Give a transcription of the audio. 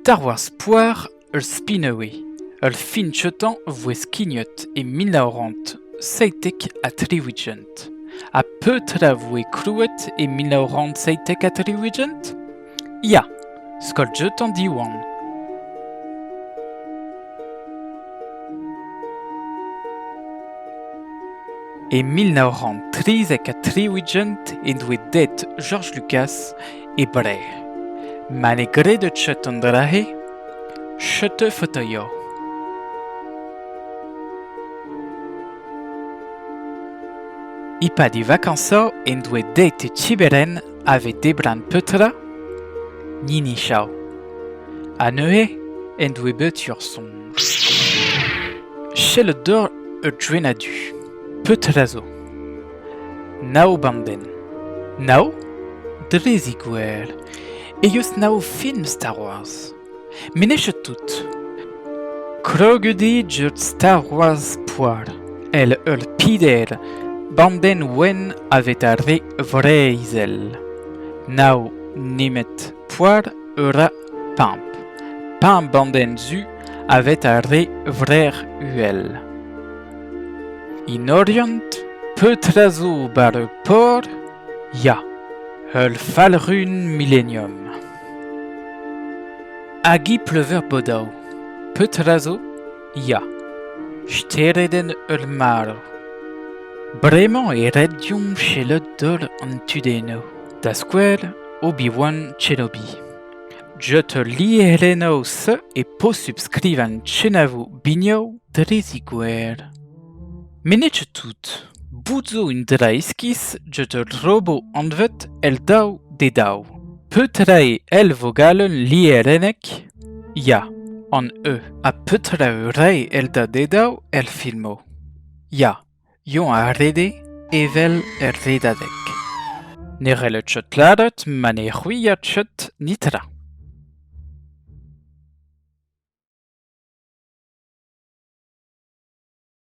Star Wars Poar ur spinoù eo. Ur film cheutañ voe skignet e 1977. Ha petra voe krouet e 1977? Ya, skol cheutañ Diwan. E 1973 en doe deuet George Lucas e Breizh. Ma ne gredet ket an dra-se, setu fotoioù. E-pad e vakañsoù en doe deuet e Tiberen a vez debret petra? Ninichao. Ha neuze en doe bet ur soñj. Sellet doc'h ur gwenn-ha-du. Petra zo? Nav bandenn. Nav? Dre zigouer eh eus nav film Star Wars. Met n'eo ket tout. Kroget eo get Star Wars poar, èl ur pider bandenn wenn aveit ar re Vreizhel. Nav nemet poar ur a pemp. Pemp bandenn zu aveit ar re Vrec'h-Uhel. In Oriant, petra zo 'bar ur por? Ya, ul falc'hun Millennium. Hag i pleuveur Bodaou. Petra zo? Ya, steredenn ur marv. Bremañ e ret deomp sellet doc'h an tudennoù. Da skouer Obi-Wan Kenobi. Get ul lizherennoù-se e posupl skrivañ kenavo biniou dre zigouer. Met n'eo ket tout. Bout zo un dra iskis get ur robot anvet L2 D2. Petra eo el vogalenn lizherennek? Ya, an E. Ha petra eo reiñ L2 D2 er filmoù? Ya, Eñ a rede evel er redadeg. Ne c'hellet ket lâret ma ne c'houiet ket netra.